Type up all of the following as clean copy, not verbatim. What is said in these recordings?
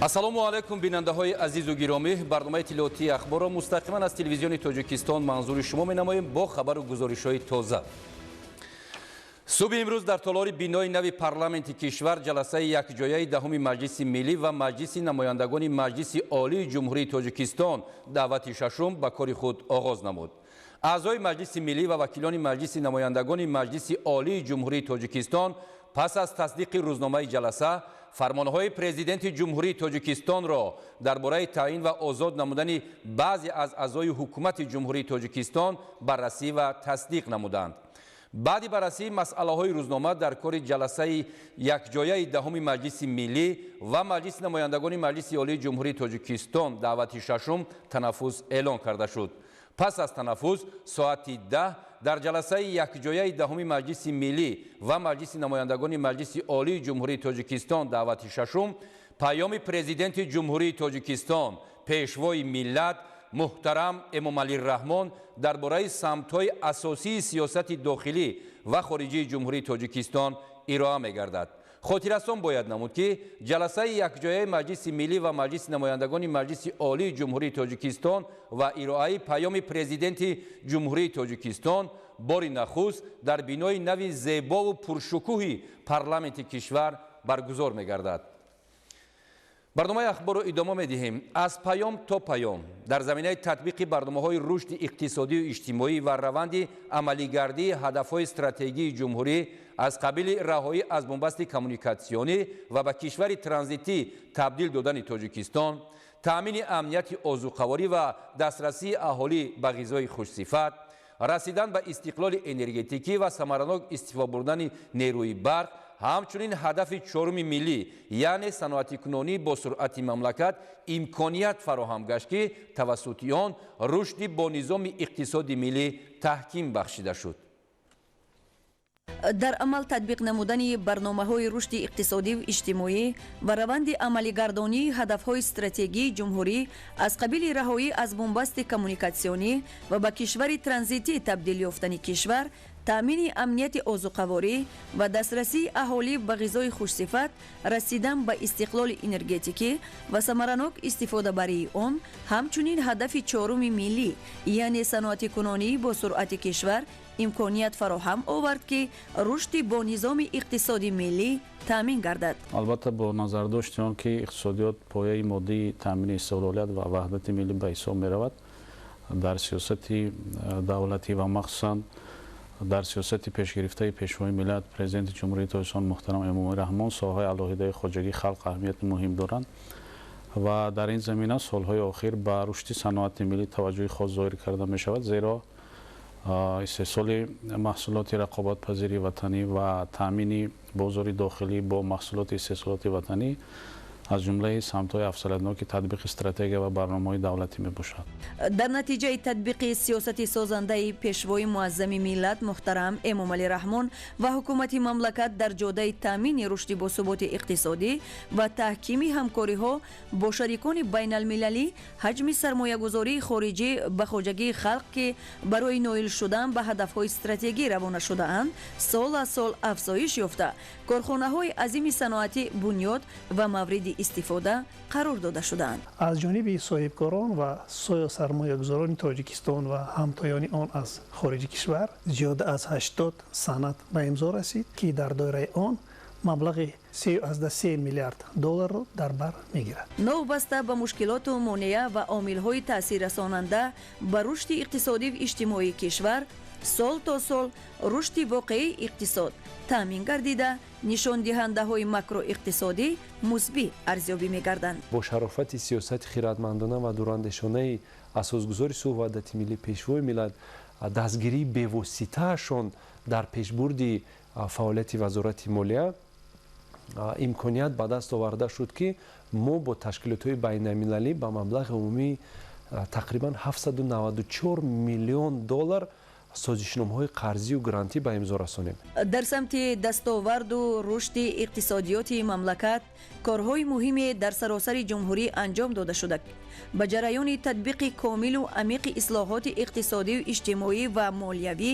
Ассалому алайкум, бинандаҳои азизу гиромӣ. Барномаи иттилоотии Ахборро мустақиман аз Телевизиони Тоҷикистон манзури шумо менамоем бо хабару гузоришҳои тоза. Субҳи имрӯз дар толори бинои нави парламенти кишвар ҷаласаи якҷояи 10-уми Маҷлиси миллӣ ва Маҷлиси намояндагони Маҷлиси Олии Ҷумҳурии Тоҷикистон, даъвати шашум, ба кори худ оғоз намуд. Аъзои Маҷлиси миллӣ ва вакилони Маҷлиси намояндагони Маҷлиси Олии Ҷумҳурии Тоҷикистон пас аз тасдиқи рӯзномаи ҷаласа фармонҳои Президенти Ҷумҳурии Тоҷикистонро дар бораи таъин ва озод намудани баъзе аз аъзои Ҳукумати Ҷумҳурии Тоҷикистон баррасӣ ва тасдиқ намуданд. Баъди баррасии масъалаҳои рӯзнома дар кори ҷаласаи якҷояи 10-уми Маҷлиси миллӣ ва Маҷлиси намояндагони Маҷлиси Олии Ҷумҳурии Тоҷикистон, даъвати шашум, танаффус эълон карда шуд. Пас аз танаффус соати 10 дар ҷаласаи якҷояи 10-уми Маҷлиси миллӣ ва Маҷлиси намояндагони Маҷлиси Олии Ҷумҳурии Тоҷикистон, даъвати шашум, паёми Президенти Ҷумҳурии Тоҷикистон, Пешвои миллат муҳтарам Эмомалӣ Раҳмон дар бораи самтҳои асосии сиёсати дохилӣ ва хориҷии Ҷумҳурии Тоҷикистон ироа мегардад. Хотиррасон бояд намуд, ки ҷаласаи якҷояи Маҷлиси миллӣ ва Маҷлиси намояндагони Маҷлиси Олии Ҷумҳурии Тоҷикистон ва ироаи паёми Президенти Ҷумҳурии Тоҷикистон бори нахуст дар бинои нави зебову пуршукӯҳи парламенти кишвар баргузор мегардад. Барномаи Ахборро идома медиҳем. Аз паём то паём. Дар заминаи татбиқи барномаҳои рушди иқтисодию иҷтимоӣ ва раванди амалигардии ҳадафҳои стратегии ҷумҳурӣ аз қабили раҳоӣ аз бунбасти коммуникатсионӣ ва ба кишвари транзитӣ табдил додани Тоҷикистон, таъмини амнияти озуқаворӣ ва дастрасии аҳолӣ ба ғизои хушсифат, расидан ба истиқлоли энергетикӣ ва самаранок истифода бурдани нерӯи барқ, ҳамчунин ҳадафи чоруми миллӣ, яъне саноатикунонии босуръати мамлакат, имконият фароҳам гашт, ки тавассути он рушди бо низоми иқтисоди миллӣ таҳким бахшида шуд. Дар амал татбиқ намудани барномаҳои рушди иқтисодиву иҷтимоӣ ва раванди амалигардонии ҳадафҳои стратегии ҷумҳурӣ аз қабили раҳоӣ аз бунбасти коммуникатсионӣ ва ба кишвари транзитӣ табдил ёфтани кишвар, таъмини амнияти озуқаворӣ ва дастрасии аҳолӣ ба ғизои хушсифат, расидан ба истиқлоли энергетикӣ ва самаранок истифодабарии он, ҳамчунин ҳадафи чоруми миллӣ, яъне саноатикунонии босуръати кишвар, имконият фароҳам овард, ки рушди бо низоми иқтисоди миллӣ таъмин гардад. Албатта, бо назардошти он ки иқтисодиёт пояи моддии таъмини истиқлолият ва ваҳдати миллӣ ба ҳисоб меравад, дар сиёсати давлатӣ ва махсусан дар сиёсати пешгирифтаи Пешвои миллат, Президенти Ҷумҳурии Тоҷикистон муҳтарам Эмомалӣ Раҳмон соҳаҳои алоҳидаи хоҷагии халқ аҳамияти муҳим доранд ва дар ин замина солҳои охир ба рушди саноати миллӣ таваҷҷӯҳи хос зоҳир карда мешавад, зеро истеҳсоли маҳсулоти рақобатпазири ватанӣ ва таъмини бозори дохилӣ бо маҳсулоти истеҳсолоти ватанӣ аз ҷумлаи самтҳои афзалиятноки татбиқи стратегия ва барномаҳои давлатӣ мебошад. Дар натиҷаи татбиқи сиёсати созандаи Пешвои муаззами миллат муҳтарам Эмомалӣ Раҳмон ва ҳукумати мамлакат дар ҷодаи таъмини рушди босуботи иқтисодӣ ва таҳкими ҳамкориҳо бо шарикони байналмилалӣ, ҳаҷми сармоягузории хориҷӣ ба хоҷагии халқ, ки барои ноил шудан ба ҳадафҳои стратегӣ равона шудаанд, сол аз сол афзоиш ёфта, корхонаҳои азими саноатӣ бунёд ва мавриди истифода қарор дода шудаанд. Аз ҷониби соҳибкорон ва сармоягузорони Тоҷикистон ва ҳамтоёни он аз хориҷи кишвар зиёда аз 80 санад ба имзо расид, ки дар доираи он маблағи 3,3 миллиард долларро дар бар мегирад. Новобаста ба мушкилоту монеа ва омилҳои таъсиррасонанда ба рушди иқтисодиву иҷтимоии кишвар, сол то сол рушди воқеии иқтисод таъмин гардида, нишондиҳандаҳои макроиқтисодӣ мусбӣ арзёбӣ мегарданд. Бо шарофати сиёсати хиратмандона ва дурандешонаи асосгузори сулҳу ваҳдати миллӣ, Пешвои миллат, дастгирии бевоситаашон дар пешбурди фаъолияти Вазорати молия имконият ба даст оварда шуд, ки мо бо ташкилотҳои байналмилалӣ ба маблағи умумии тақрибан 794 миллион доллар созишномаҳои қарзию грантӣ ба имзо расонем. Дар самти дастоварду рушди иқтисодиёти мамлакат корҳои муҳиме дар саросари ҷумҳурӣ анҷом дода шуда. Ба ҷараёни татбиқи комилу амиқи ислоҳоти иқтисодию иҷтимоӣ ва молиявӣ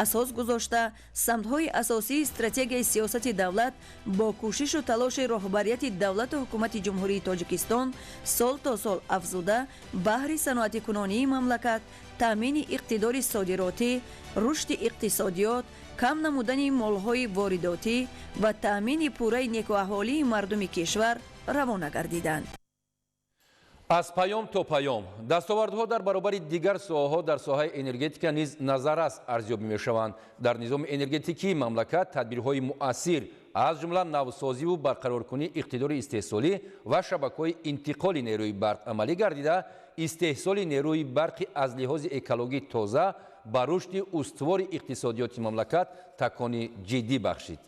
асос гузошта, самтҳои асосии стратегияи сиёсати давлат бо кӯшишу талоши роҳбарияти давлату ҳукумати Ҷумҳурии Тоҷикистон сол то сол афзуда, баҳри саноатикунонии мамлакат, таъмини иқтидори содиротӣ, рушди иқтисодиёт, кам намудани молҳои воридотӣ ва таъмини пурраи некуаҳолии мардуми кишвар равона гардиданд. Аз паём то паём дастовардҳо дар баробари дигар соҳаҳо дар соҳаи энергетика низ назаррас арзёбӣ мешаванд. Дар низоми энергетикии мамлакат тадбирҳои муассир, аз ҷумла навсозиву барқароркунии иқтидори истеҳсолӣ ва шабакаҳои интиқоли нерӯи барқ амалӣ гардида, истеҳсоли нерӯи барқи аз лиҳози экологӣ тоза ба рушди устувори иқтисодиёти мамлакат такони ҷиддӣ бахшид.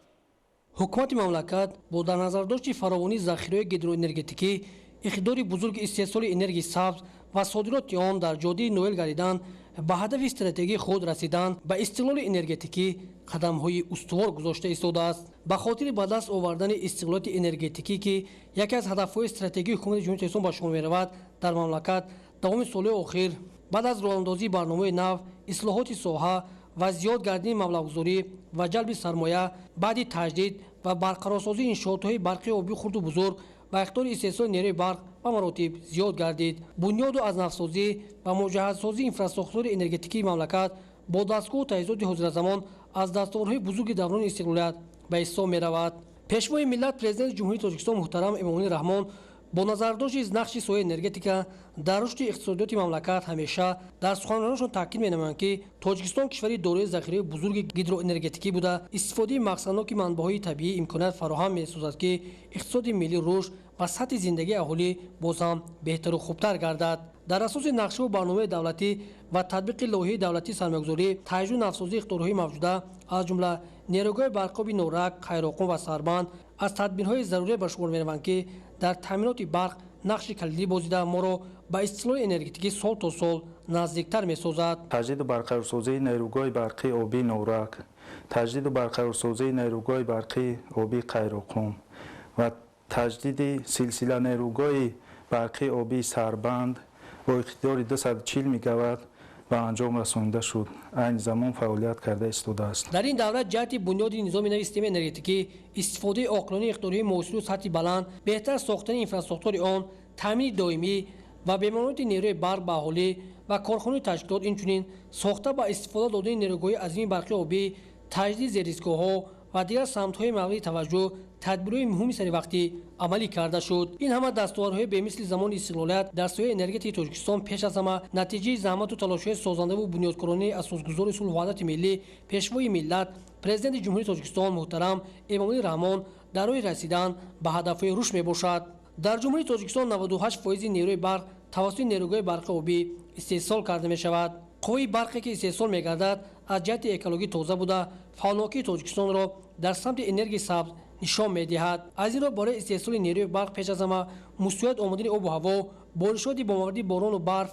Ҳукумати мамлакат бо дар назардошти фаровонии захираҳои гидроэнергетикӣ, иқтидори бузурги истеҳсоли энергияи сабз ва содироти он дар ҷодии ноил гардидан ба ҳадафи стратегии худ расидан ба истиқлоли энергетикӣ қадамҳои устувор гузошта истодааст. Ба хотири ба даст овардани истиқлолияти энергетикӣ, ки яке аз ҳадафҳои стратегии ҳукумати Ҷумҳурии Тоҷикистон ба шумор меравад, дар мамлакат давоми солҳои охир баъд аз роҳандозии барномаҳои нав, ислоҳоти соҳа ва зиёд гардидани маблағгузорӣ ва ҷалби сармоя, баъди таҷдид ва барқарорсозии иншоотҳои барқи обии хурду бузург ва иқтидори истеҳсоли нерӯи барқ ба маротиб зиёд гардид. Бунёду аз навсозӣ ва муҷаҳҳазсозии инфрасохтори энергетикии мамлакат бо дастгоҳу таҷҳизоти ҳозиразамон аз дастовардҳои бузурги даврони истиқлолият ба ҳисоб меравад. Пешвои миллат, Президенти Ҷумҳурии Тоҷикистон муҳтарам Эмомалӣ Раҳмон бо назардошти нақши соҳаи энергетика дар рушди иқтисодиёти мамлакат ҳамеша дар суханронашон таъкид менамоянд, ки Тоҷикистон кишвари дорои захираҳои бузурги гидроэнергетикӣ буда, истифодаи мақсадноки манбаъҳои табиӣ имконият фароҳам месозад, ки иқтисоди миллӣ рушд ва сатҳи зиндагии аҳолӣ боз ҳам беҳтару хубтар гардад. Дар асоси нақшаву барномаи давлатӣ ва татбиқи лоиҳаи давлатии сармоягузорӣ, таҷдиду навсозии иқтидорҳои мавҷуда, аз ҷумла нерӯгоҳи барқоби Норак, Қайроқум ва Сарбанд аз тадбирҳои зарурия ба шумор мераванд, ки дар таъминоти барқ нақши калидӣ бозида, моро ба истиқлоли энергетикӣ сол то сол наздиктар месозад. Таҷдиду барқарорсозии нерӯгоҳи барқии обии Норак, таҷдиду барқарорсозии нерӯгоҳи барқии обии Қайроқум ва таҷдиди силсила нерӯгоҳи барқии обии Сарбанд бо иқтидори 240 мегаватт ба анҷом расонида шуд. Айни замон фаъолият карда истодааст. Дар ин давра ҷиҳати бунёди низоми нави системаи энергетикӣ, истифодаи оқилонаи иқтидорҳои муосиру сатҳи баланд, беҳтар сохтани инфрасохтори он, таъмини доимӣ ва беманоати нерӯи барқ ба аҳолӣ ва корхонаи ташкилот, инчунин сохта ба истифода додани нерӯгоҳи азими барқи обӣ, таҷдиди зерстгоҳҳо ва дигар самтҳои мавриди таваҷҷӯҳ тадбирҳои муҳими саривақтӣ амалӣ карда шуд. Ин ҳама дастовардҳои бемисли замони истиқлолият дар соҳаи энергетикаи Тоҷикистон пеш аз ҳама натиҷаи заҳмату талошҳои созандаву бунёдкоронаи асосгузори сулҳу ваҳдати миллӣ, Пешвои миллат, Президенти Ҷумҳурии Тоҷикистон муҳтарам Эмомалӣ Раҳмон дар роҳи расидан ба ҳадафҳои рушд мебошад. Дар Ҷумҳурии Тоҷикистон 98% нерӯи барқ тавассути нерӯгоҳи барқи обӣ истеҳсол карда мешавад. Қувваи барқе ки истеҳсол мегардад, аз ҷиҳати экологӣ тоза буда, фаъолнокии Тоҷикистонро дар самти энергияи сабз нишон медиҳад. Аз ин рӯ барои истеҳсоли нерӯи барқ пеш аз ҳама мусоидат омадани обу ҳаво, боришоти бомавриди борону барф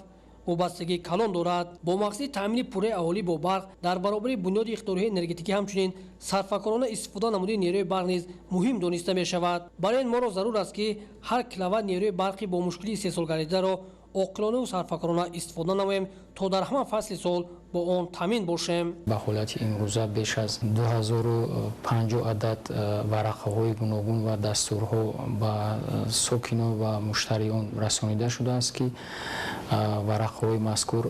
вобастагии калон дорад. Бо мақсади таъмини пурраи аҳолӣ бо барқ дар баробари бунёди иқтидорҳои энергетикӣ ҳамчунин сарфакорона истифода намудани нерӯи барқ низ муҳим дониста мешавад. Барои ин моро зарур аст, ки ҳар киловатт нерӯи барқи бо мушкилӣ истеҳсол гардидаро оқилонаву сарфакорона истифода намоем, то дар ҳама фасли сол бо он таъмин бошем. Ба ҳолати имрӯза беш аз 2050 адад варақаҳои гуногун ва дастурҳо ба сокинон ва муштариён расонида шудааст, ки варақаҳои мазкур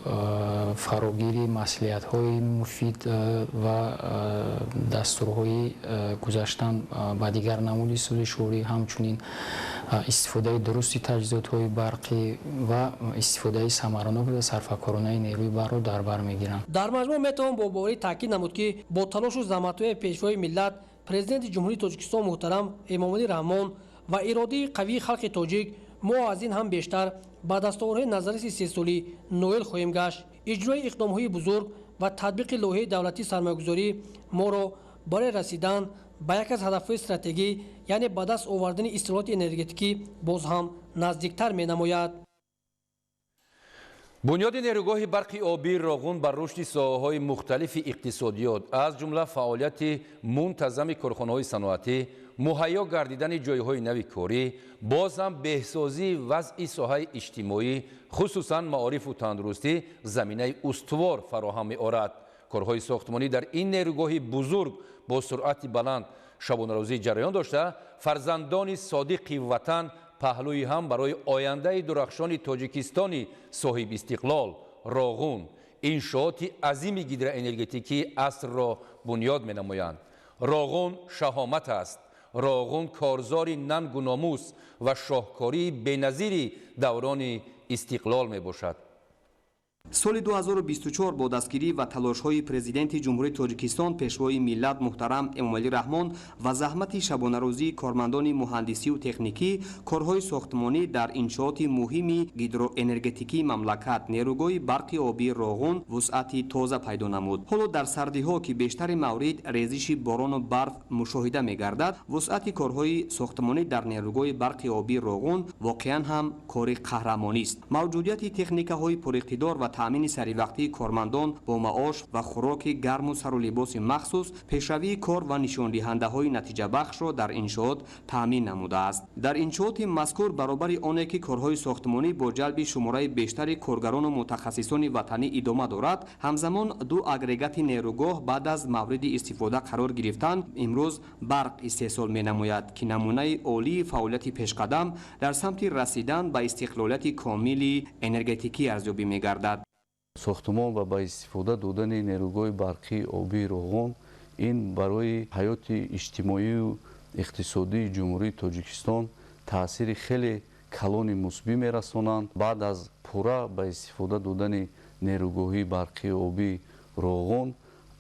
фарогири маслиҳатҳои муфид ва дастурҳои гузаштан ба дигар намуди сӯзишворӣ, ҳамчунин истифодаи дурусти таҷҳизотҳои барқӣ ва истифодаи самаранок ва сарфакоронаи нерӯи барқро дар бар мегиранд. Дар маҷмӯъ метавон бо боварӣ таъкид намуд, ки бо талошу заҳматҳои Пешвои миллат, Президенти Ҷумҳурии Тоҷикистон муҳтарам Эмомалӣ Раҳмон ва иродии қавии халқи тоҷик мо аз ин ҳам бештар ба дастовардҳои назарраси сесолӣ ноил хоҳем гашт. Иҷрои иқдомҳои бузург ва татбиқи лоиҳаи давлатии сармоягузорӣ моро барои расидан ба яке аз ҳадафҳои стратегӣ, яъне ба даст овардани истиқлолияти энергетикӣ боз ҳам наздиктар менамояд. Бунёди нерӯгоҳи барқи обии Роғун ба рушди соҳаҳои мухталифи иқтисодиёт, аз ҷумла фаъолияти мунтазами корхонаҳои саноатӣ, Муҳайё гардидани ҷойҳои нави корӣ, боз ҳам беҳсозии вазъи соҳаи иҷтимоӣ, хусусан маорифу тандурустӣ заминаи устувор фароҳам меорад. Корҳои сохтмонӣ дар ин нерӯгоҳи бузург бо суръати баланд шабонарӯзӣ ҷараён дошта, фарзандони содиқи ватан паҳлӯи ҳам барои ояндаи дурахшони Тоҷикистони соҳибистиқлол Роғун иншооти азими гидроэнергетикии асрро бунёд менамоянд. Роғун шаҳомат аст. Роғун корзори нангу номус ва шоҳкории беназири даврони истиқлол мебошад. Соли 2024 бо дастгирӣ ва талошҳои Президенти Ҷумҳурии Тоҷикистон, Пешвои миллат муҳтарам Эмомалӣ Раҳмон ва заҳмати шабонарӯзии кормандони муҳандисию техникӣ, корҳои сохтмонӣ дар иншооти муҳими гидроэнергетикии мамлакат, нерӯгоҳи барқи обии Роғун, вусъати тоза пайдо намуд. Ҳоло дар сардиҳо, ки бештари маврид резиши борону барф мушоҳида мегардад, вусъати корҳои сохтмонӣ дар нерӯгоҳи барқи обии Роғун воқеан ҳам кори қаҳрамонист. Мавҷудияти техникаҳои пуриқтидор ва таъмини саривақтии кормандон бо маош ва хӯроки гарму сару либоси махсус пешравии кор ва нишондиҳандаҳои натиҷабахшро дар иншоот таъмин намудааст. Дар иншооти мазкур баробари оне ки корҳои сохтмонӣ бо ҷалби шумораи бештари коргарону мутахассисони ватанӣ идома дорад, ҳамзамон ду агрегати нерӯгоҳ баъд аз мавриди истифода қарор гирифтан имрӯз барқ истеҳсол менамояд, ки намунаи олии фаъолияти пешқадам дар самти расидан ба истиқлолияти комили энергетикӣ арзёбӣ мегардад. Сохтмон ва ба истифода додани нерӯгоҳи барқии обии Роғун ин барои ҳаёти иҷтимоию иқтисодии Ҷумҳурии Тоҷикистон таъсири хеле калони мусбӣ мерасонанд. Баъд аз пурра ба истифода додани нерӯгоҳи барқии обии Роғун,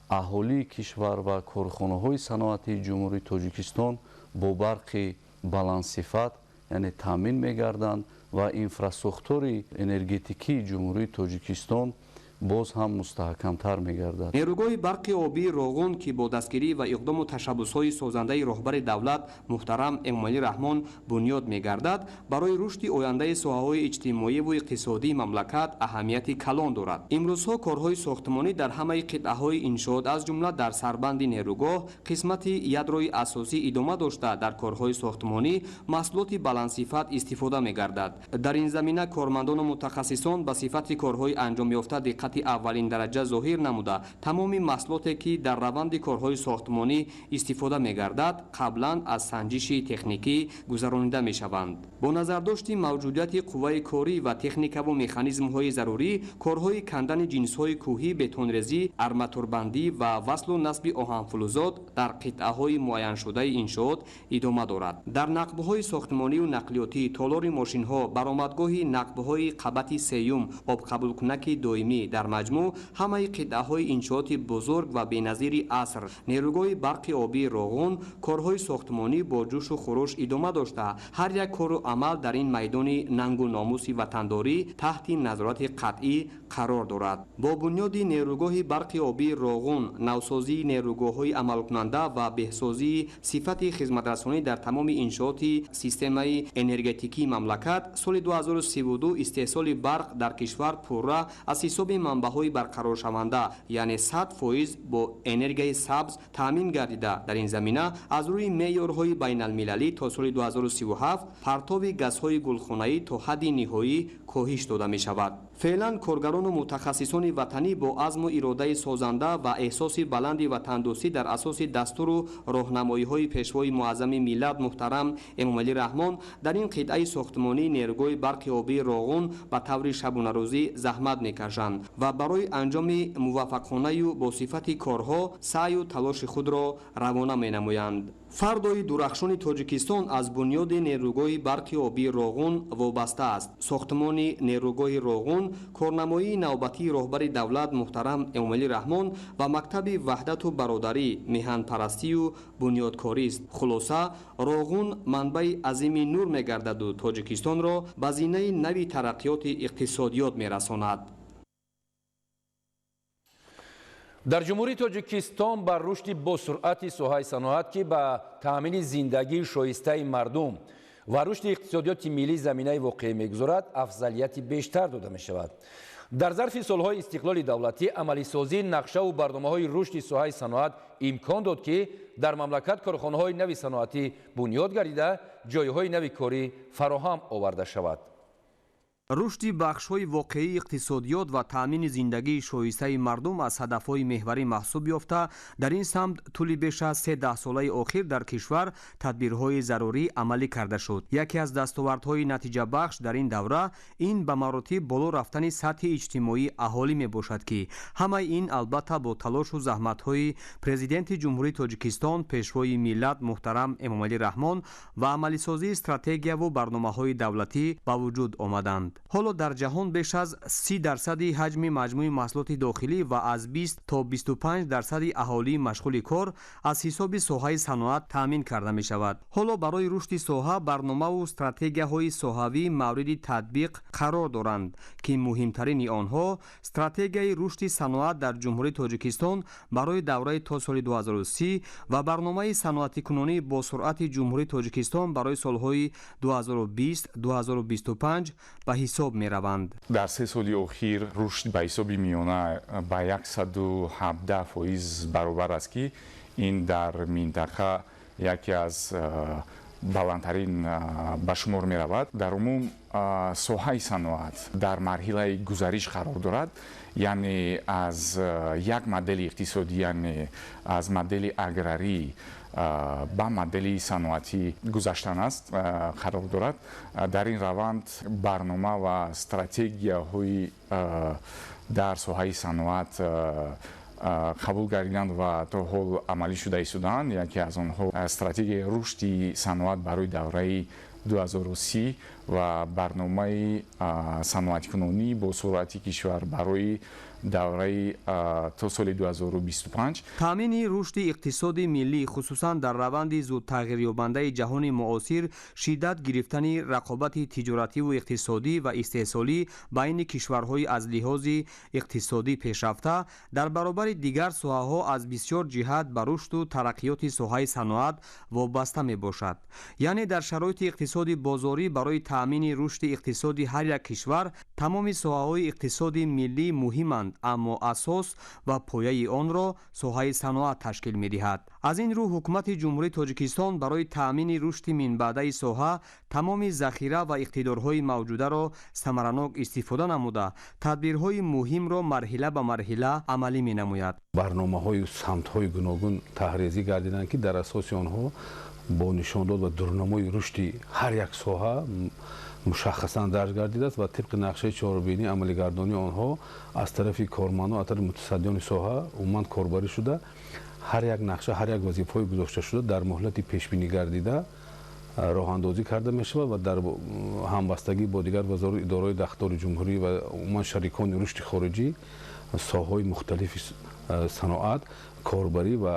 аҳолии кишвар ва корхонаҳои саноатии Ҷумҳурии Тоҷикистон бо барқи баландсифат, яъне таъмин мегарданд ва инфрасохтори энергетикии Ҷумҳурии Тоҷикистон боз ҳам мустаҳкамтар мегардад. Нерӯгоҳи барқи обии Роғун, ки бо дастгирӣ ва иқдому ташаббусҳои созандаи роҳбари давлат муҳтарам Эмомалӣ Раҳмон бунёд мегардад, барои рушди ояндаи соҳаҳои иҷтимоиву иқтисодии мамлакат аҳамияти калон дорад. Имрӯзҳо корҳои сохтмонӣ дар ҳамаи қитъаҳои иншоот, аз ҷумла дар сарбанди нерӯгоҳ, қисмати ядрои асосӣ идома дошта, дар корҳои сохтмонӣ маҳсулоти баландсифат истифода мегардад. Дар ин замина кормандону мутахассисон ба сифати корҳои анҷомёфта диққат аввалин дараҷа зоҳир намуда, тамоми маҳсулоте ки дар раванди корҳои сохтмонӣ истифода мегардад, қаблан аз санҷиши техникӣ гузаронида мешаванд. Бо назардошти мавҷудияти қувваи корӣ ва техникаву механизмҳои зарурӣ, корҳои кандани ҷинсҳои кӯҳӣ, бетонрезӣ, арматурбандӣ ва васлу насби оҳанфулӯзот дар қитъаҳои муайяншудаи иншоот идома дорад. Дар нақбҳои сохтмонию нақлиётӣ, толори мошинҳо, баромадгоҳи нақбҳои қабати сеюм, обқабулкунаки доимӣ, дар маҷмӯъ ҳамаи қитъаҳои иншооти бузург ва беназири аср, нерӯгоҳи барқи обии Роғун, корҳои сохтмонӣ бо ҷӯшу хурӯш идома дошта, ҳар як кору амал дар ин майдони нангу номуси ватандорӣ таҳти назорати қатъӣ қарор дорад. Бо бунёди нерӯгоҳи барқи обии Роғун, навсозии нерӯгоҳҳои амалкунанда ва беҳсозии сифати хизматрасонӣ дар тамоми иншооти системаи энергетикии мамлакат, соли 2032 истеҳсоли барқ дар кишвар пурра аз ҳисоби манбаъҳои барқароршаванда, яъне 100% бо энергияи сабз таъмин гардида, дар ин замина аз рӯи меъёрҳои байналмилалӣ то соли 2037 партови газҳои гулхонаӣ то ҳадди ниҳоӣ коҳиш дода мешавад. Феълан коргарону мутахассисони ватанӣ бо азму иродаи созанда ва эҳсоси баланди ватандӯстӣ дар асоси дастуру роҳнамоиҳои Пешвои муаззами миллат муҳтарам Эмомалӣ Раҳмон дар ин қитъаи сохтмонии нерӯгоҳи барқи обии Роғун ба таври шабонарӯзӣ заҳмат мекашанд ва барои анҷоми муваффақонаю бо сифати корҳо саъю талоши худро равона менамоянд. Фардои дурахшони Тоҷикистон аз бунёди нерӯгоҳи барқи обии Роғун вобаста аст. Сохтмони нерӯгоҳи Роғун корнамоии навбатии роҳбари давлат муҳтарам Эмомалӣ Раҳмон ва мактаби ваҳдату бародарӣ, меҳанпарастию бунёдкорист. Хулоса, Роғун манбаи азими нур мегардаду Тоҷикистонро ба зинаи нави тараққиёти иқтисодиёт мерасонад. Дар Ҷумҳурии Тоҷикистон ба рушди босуръати соҳаи саноат, ки ба таъмини зиндагии шоистаи мардум ва рушди иқтисодиёти миллӣ заминаи воқеӣ мегузорад, афзалияти бештар дода мешавад. Дар зарфи солҳои истиқлоли давлатӣ амалисозии нақшаву барномаҳои рушди соҳаи саноат имкон дод, ки дар мамлакат корхонаҳои нави саноатӣ бунёд гардида, ҷойҳои нави корӣ фароҳам оварда шавад. Рушди бахшҳои воқеии иқтисодиёт ва таъмини зиндагии шоистаи мардум аз ҳадафҳои меҳварӣ маҳсуб ёфта, дар ин самт тӯли беш аз се даҳсолаи охир дар кишвар тадбирҳои зарурӣ амалӣ карда шуд. Яке аз дастовардҳои натиҷабахш дар ин давра ин ба маротиб боло рафтани сатҳи иҷтимоии аҳолӣ мебошад, ки ҳамаи ин албатта бо талошу заҳматҳои Президенти Ҷумҳурии Тоҷикистон, Пешвои миллат муҳтарам Эмомалӣ Раҳмон ва амалисозии стратегияву барномаҳои давлатӣ ба вуҷуд омаданд. Ҳоло дар ҷаҳон беш аз 30% ҳаҷми маҷмӯи маҳсулоти дохилӣ ва аз 20 то 25% аҳолии машғули кор аз ҳисоби соҳаи саноат таъмин карда мешавад. Ҳоло барои рушди соҳа барномаву стратегияҳои соҳавӣ мавриди татбиқ қарор доранд, ки муҳимтарини онҳо стратегияи рушди саноат дар Ҷумҳурии Тоҷикистон барои давраи то соли 2030 ва барномаи саноатикунонӣ бо суръати Ҷумҳурии Тоҷикистон барои солҳои 2020-2025 ба ҳисоб мераванд. Дар 3 соли охир рушд ба ҳисоби миёна ба 117% баробар аст, ки ин дар минтақа яке аз баландтарин ба шумор меравад. Дар умум соҳаи саноат дар марҳилаи гузариш қарор дорад, яъне аз як модели иқтисодӣ, яъне аз модели аграрӣ ба модели саноатӣ гузаштан аст қарор дорад. Дар ин раванд барнома ва стратегияҳои дар соҳаи саноат қабул гардиданд ва то ҳол амалӣ шуда истодаанд. Яке аз онҳо стратегияи рушди саноат барои давраи 2030 ва барномаи саноаткунонӣ бо суръати кишвар барои давраи то соли 2025. Таъмини рушди иқтисоди миллӣ, хусусан дар раванди зудтағйирёбандаи ҷаҳони муосир, шиддат гирифтани рақобати тиҷоративу иқтисодӣ ва истеҳсолӣ байни кишварҳои аз лиҳози иқтисодӣ пешрафта дар баробари дигар соҳаҳо аз бисёр ҷиҳат ба рушду тараққиёти соҳаи саноат вобаста мебошад. Яъне дар шароити иқтисоди бозорӣ барои таъмини рушди иқтисоди ҳар як кишвар тамоми соҳаҳои иқтисоди миллӣ муҳиманд, аммо асос ва пояи онро соҳаи саноат ташкил медиҳад. Аз ин рӯ ҳукумати Ҷумҳурии Тоҷикистон барои таъмини рушди минбаъдаи соҳа тамоми захира ва иқтидорҳои мавҷударо самаранок истифода намуда, тадбирҳои муҳимро марҳила ба марҳила амалӣ менамояд. Барномаҳою самтҳои гуногун таҳрезӣ гардиданд, ки дар асоси онҳо бо нишондод ва дурнамои рушди ҳар як соҳа мушаххасан дарҷ гардидааст ва тибқи нақшаи чорабинӣ амалигардонии онҳо аз тарафи кормандон, аз тарафи мутасаддиёни соҳа умуман корбарӣ шуда, ҳар як нақша, ҳар як вазифаҳои гузошта шуда дар муҳлати пешбинӣ гардида роҳандозӣ карда мешавад ва дар ҳамбастагӣ бо дигар вазорат, идораҳои дахлдори ҷумҳурӣ ва умуман шарикони рушди хориҷӣ соҳаҳои мухталифи саноат корбарӣ ва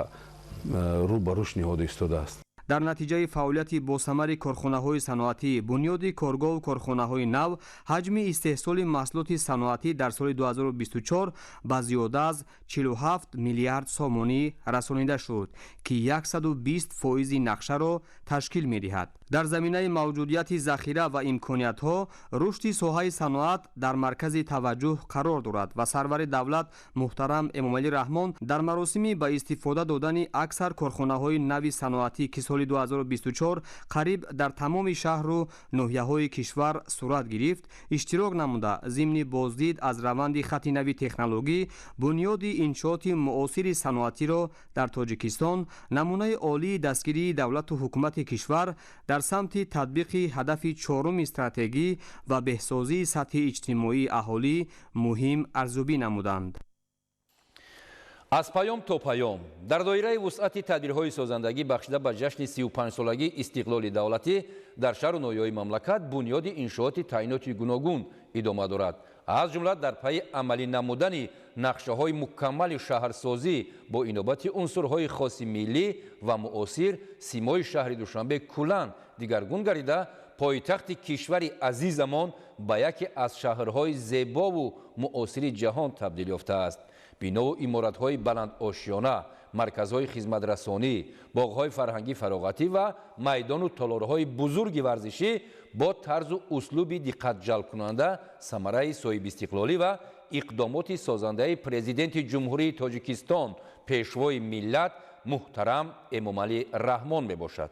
рӯ ба рушд ниҳода истодааст. Дар натиҷаи фаъолияти босамари корхонаҳои саноатӣ, бунёди коргоҳу корхонаҳои нав, ҳаҷми истеҳсоли маҳсулоти саноатӣ дар соли 2024 ба зиёда аз 47 миллиард сомонӣ расонида шуд, ки 120% нақшаро ташкил медиҳад. Дар заминаи мавҷудияти захира ва имкониятҳо рушди соҳаи саноат дар маркази таваҷҷӯҳ қарор дорад ва сарвари давлат муҳтарам Эмомалӣ Раҳмон дар маросими ба истифода додани аксар корхонаҳои нави саноатӣ, ки соли 2024 қариб дар тамоми шаҳру ноҳияҳои кишвар сурат гирифт, иштирок намуда, зимни боздид аз раванди хати нави технологӣ бунёди иншооти муосири саноатиро дар Тоҷикистон намунаи олии дастгирии давлату ҳукумати кишвар дар самти татбиқи ҳадафи чоруми стратегӣ ва беҳсозии сатҳи иҷтимоии аҳолӣ муҳим арзёбӣ намуданд. Аз паём то паём дар доираи вусъати тадбирҳои созандагӣ бахшида ба ҷашни 35-солагии истиқлоли давлатӣ дар шаҳру ноҳияҳои мамлакат бунёди иншооти таъиноти гуногун идома дорад. Аз ҷумла дар пайи амалӣ намудани нақшаҳои мукаммали шаҳрсозӣ бо инобати унсурҳои хоси миллӣ ва муосир симои шаҳри Душанбе куллан дигаргун гардида, пойтахти кишвари азизамон ба яке аз шаҳрҳои зебову муосири ҷаҳон табдил ёфтааст. Бинову иморатҳои баландошёна, марказҳои хизматрасонӣ, боғҳои фарҳангӣ фароғатӣ ва майдону толорҳои бузурги варзишӣ бо тарзу услуби диққатҷалбкунанда самараи соҳибистиқлолӣ ва Иқдомоти созандаи Президенти Ҷумҳурии Тоҷикистон, Пешвои миллат муҳтарам Эмомалӣ Раҳмон мебошад.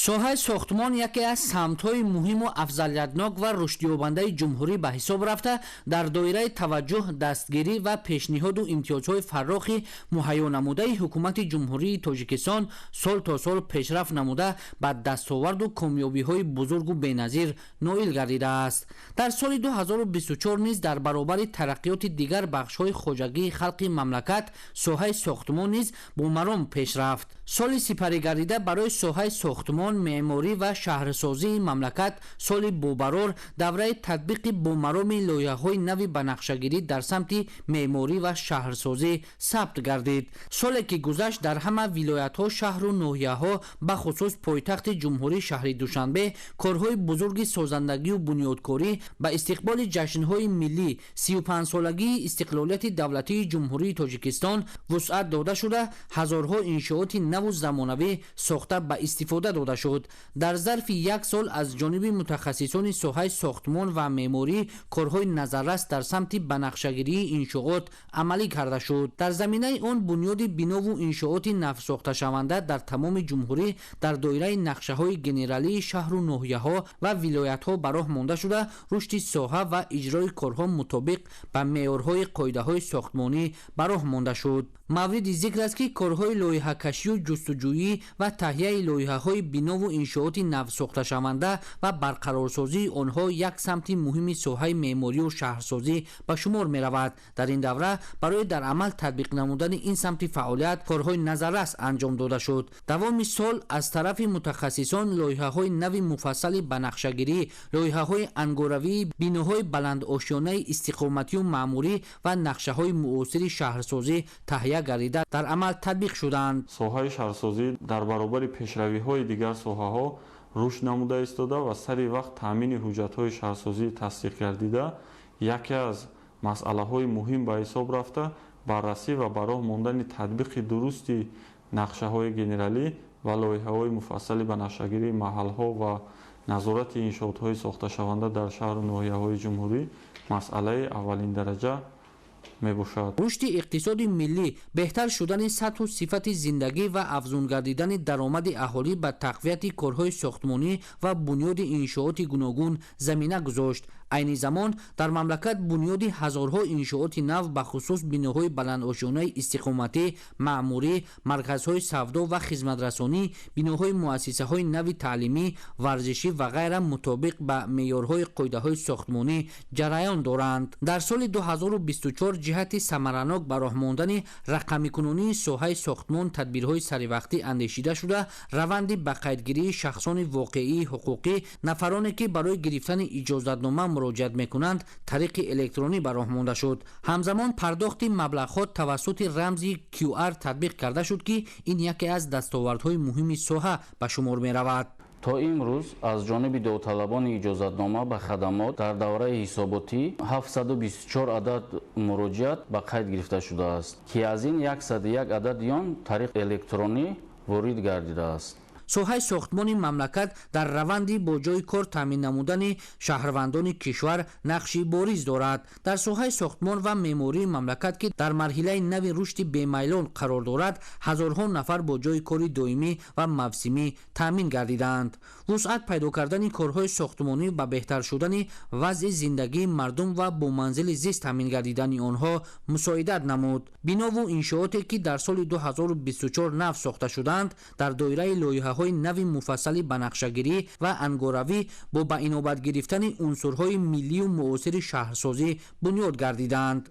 Соҳаи сохтмон яке аз самтҳои муҳиму афзалиятнок ва рушдёбандаи ҷумҳурӣ ба ҳисоб рафта, дар доираи таваҷҷӯҳ, дастгирӣ ва пешниҳоду имтиёзҳои фаррохи муҳайё намудаи Ҳукумати Ҷумҳурии Тоҷикистон сол то сол пешрафт намуда, ба дастоварду комёбиҳои бузургу беназир ноил гардидааст. Дар соли 2024 низ дар баробари тараққиёти дигар бахшҳои хоҷагии халқи мамлакат, соҳаи сохтмон низ бо маром пеш рафт. Соли сипаригардида барои соҳаи сохтмон, меъморӣ ва шаҳрсозии мамлакат соли бобарор, давраи татбиқи бомароми лоиҳаҳои нави банақшагирӣ дар самти меъморӣ ва шаҳрсозӣ сабт гардид. Соле ки гузашт, дар ҳама вилоятҳо, шаҳру ноҳияҳо, бахусус пойтахти ҷумҳурӣ шаҳри Душанбе, корҳои бузурги созандагию бунёдкорӣ ба истиқболи ҷашнҳои миллӣ, 35-солагии истиқлолияти давлатии Ҷумҳурии Тоҷикистон вусъат дода шуда, ҳазорҳо иншооти наву замонавӣ сохта ба истифода дода шуд. Дар зарфи як сол аз ҷониби мутахассисони соҳаи сохтмон ва меъморӣ корҳои назаррас дар самти банақшагирии иншоот амалӣ карда шуд. Дар заминаи он бунёди бинову иншооти навсохташаванда дар тамоми ҷумҳурӣ дар доираи нақшаҳои генералии шаҳру ноҳияҳо ва вилоятҳо ба роҳ монда шуда, рушди соҳа ва иҷрои корҳо мутобиқ ба меъёрҳои қоидаҳои сохтмонӣ ба роҳ монда шуд. Мавриди зикр аст, ки корҳои лоиҳакашию ҷустуҷӯӣ ва таҳияи лоиҳаҳои бинову иншооти навсохташаванда ва барқарорсозии онҳо як самти муҳими соҳаи меъморию шаҳрсозӣ ба шумор меравад. Дар ин давра барои дар амал татбиқ намудани ин самти фаъолият корҳои назаррас анҷом дода шуд. Давоми сол аз тарафи мутахассисон лоиҳаҳои нави муфассали банақшагирӣ, лоиҳаҳои ангоравии биноҳои баландошёнаи истиқоматию маъмурӣ ва нақшаҳои муосири шаҳрсозӣ таҳия гардида, дар амал татбиқ шуданд. Соҳаи шаҳрсозӣ дар баробари пешравиҳои дигар соҳаҳо рушд намуда истода ва сари вақт таъмини ҳуҷҷатҳои шаҳрсозӣ тасдиқ гардида яке аз масъалаҳои муҳим ба ҳисоб рафта, баррасӣ ва ба роҳ мондани татбиқи дурусти нақшаҳои генералӣ ва лоиҳаҳои муфассали банақшагирии маҳалҳо ва назорати иншоотҳои сохташаванда дар шаҳру ноҳияҳои ҷумҳурӣ масъалаи аввалиндараҷа мебошад. Рушди иқтисоди миллӣ, беҳтар шудани сатҳу сифати зиндагӣ ва афзун гардидани даромади аҳолӣ ба тақвияти корҳои сохтмонӣ ва бунёди иншооти гуногун замина гузошт. Айни замон дар мамлакат бунёди ҳазорҳо иншооти нав, бахусус биноҳои баландошёнаи истиқоматӣ, маъмурӣ, марказҳои савдо ва хизматрасонӣ, биноҳои муассисаҳои нави таълимӣ, варзишӣ ва ғайра мутобиқ ба меъёрҳои қоидаҳои сохтмонӣ ҷараён доранд. Дар соли 2024 ҷиҳати самаранок ба роҳ мондани рақамикунонии соҳаи сохтмон тадбирҳои саривақтӣ андешида шуда, раванди ба қайдгирии шахсони воқеии ҳуқуқӣ, нафароне ки барои гирифтани иҷозатнома муроҷиат мекунанд, тариқи электронӣ ба роҳ монда шуд. Ҳамзамон пардохти маблағҳо тавассути рамзи QR татбиқ карда шуд, ки ин яке аз дастовардҳои муҳими соҳа ба шумор меравад. То имрӯз аз ҷониби довталабони иҷозатнома ба хадамот дар давраи ҳисоботӣ 724 адад муроҷиат ба қайд гирифта шудааст, ки аз ин 101 адади он тариқи электронӣ ворид гардидааст. Соҳаи сохтмони мамлакат дар раванди бо ҷойи кор таъмин намудани шаҳрвандони кишвар нақши бориз дорад. Дар соҳаи сохтмон ва меъмории мамлакат, ки дар марҳилаи нави рушди бемайлон қарор дорад, ҳазорҳо нафар бо ҷойи кори доимӣ ва мавсимӣ таъмин гардидаанд. Вусъат пайдо кардани корҳои сохтмонӣ ба беҳтар шудани вазъи зиндагии мардум ва бо манзили зист таъмин гардидани онҳо мусоидат намуд. Бинову иншооте, ки дар соли 2024 нав сохта шудаанд, дар доираи лоиҳаҳои нави муфассали банақшагирӣ ва ангоравӣ бо ба инобат гирифтани унсурҳои миллию муосири шаҳрсозӣ бунёд гардидаанд.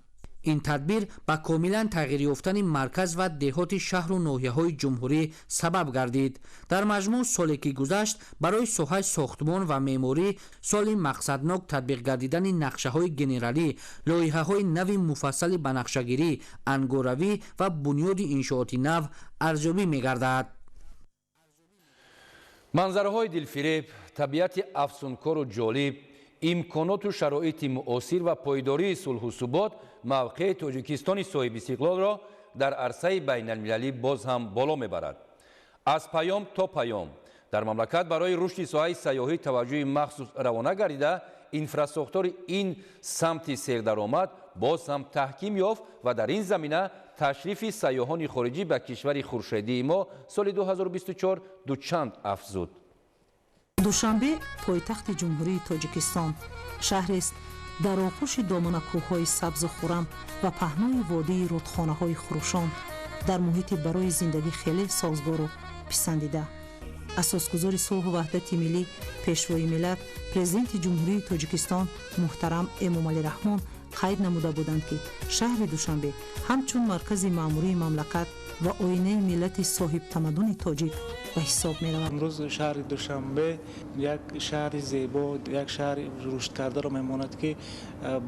Ин тадбир ба комилан тағйир ёфтани марказ ва деҳоти шаҳру ноҳияҳои ҷумҳурӣ сабаб гардид. Дар маҷмӯъ, соле ки гузашт барои соҳаи сохтмон ва меъморӣ соли мақсаднок татбиқ гардидани нақшаҳои генералӣ, лоиҳаҳои нави муфассали банақшагирӣ, ангоравӣ ва бунёди иншооти нав арзёбӣ мегардад. Манзараҳои дилфиреб, табиати афсункору ҷолиб, имконоту шароити муосир ва пойдории сулҳу субот мавқеи Тоҷикистони соҳибистиқлолро дар арсаи байналмилалӣ боз ҳам боло мебарад. Аз паём то паём Дар мамлакат барои рушди соҳаи сайёҳӣ таваҷҷӯҳи махсус равона гардида, инфрасохтори ин самти сердаромад боз ҳам таҳким ёфт ва дар ин замина ташрифи сайёҳони хориҷӣ ба кишвари хуршедии мо соли 2024 дучанд афзуд. Душанбе, пойтахти Ҷумҳурии Тоҷикистон, шаҳрест дар оғӯши доманакӯҳҳои сабзу хуррам ва паҳнои водии рудхонаҳои хурӯшон, дар муҳити барои зиндагӣ хеле созгору писандида. Асосгузори сулҳу ваҳдати миллӣ, Пешвои миллат, Президенти Ҷумҳурии Тоҷикистон муҳтарам Эмомалӣ Раҳмон қайд намуда буданд, ки шаҳри Душанбе ҳамчун маркази маъмурии мамлакат ва оинаи миллати соҳибтамаддуни тоҷик ба ҳисоб меравад. Имрӯз шаҳри Душанбе як шаҳри зебо, як шаҳри рушдкардаро мемонад, ки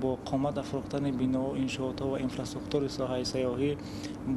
бо қомат афрохтани бино, иншоотҳо ва инфраструктури соҳаи сайёҳӣ